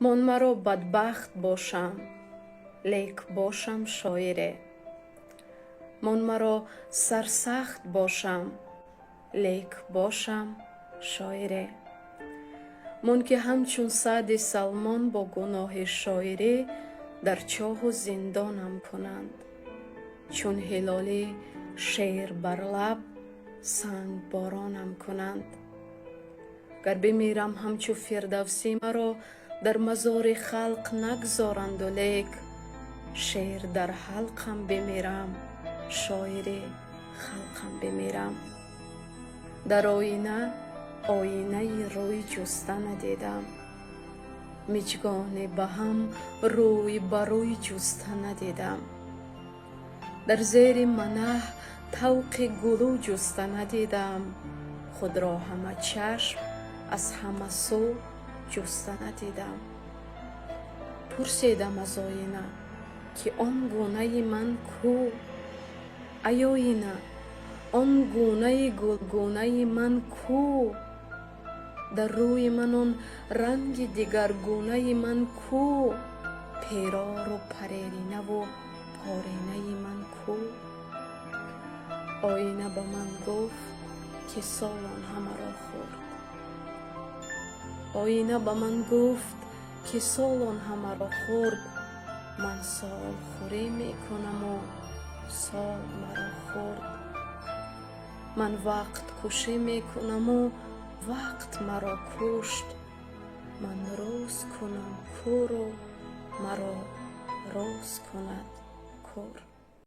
Мон маро бадбахт бошам, лек бошам шоире. Мон маро сарсахт бошам, лек бошам шоире. Мон ки ҳамчун Саъди Салмон бо гуноҳи шоирӣ дар чоҳу зиндонам кунанд, чун Ҳилолӣ шеър бар лаб сангборонам кунанд. Гар бимирам ҳамчу Фирдавсӣ, маро дар мазори халқ нагзоранду, лек шеър дар ҳалқам бимирам, шоири халқам бимирам. Дар оина оинаи рӯй ҷуста надидам, миҷгоне ба ҳам рӯй ба рӯй ҷуста надидам. Дар зери манаҳ тавқи гулӯ ҷуста надидам, худро ҳама чашм аз ҳама сӯ ҷуста надидам. Пурсидам аз оина, ки он гунаи ман кӯ? Ай оина, он гунаи гулгунаи ман кӯ? Дар рӯи ман он ранги дигаргунаи ман кӯ? Перору пареринаву поренаи ман кӯ? Оина ба ман гуфт, ки сол он ҳамаро хӯрд. Оина ба ман гуфт, ки сол он ҳамаро хӯрд, ман солхӯрӣ мекунаму сол маро хӯрд. Ман вақткушӣ мекунаму вақт маро кушт. Ман рӯз кунам кӯру маро рӯз кунад кӯр.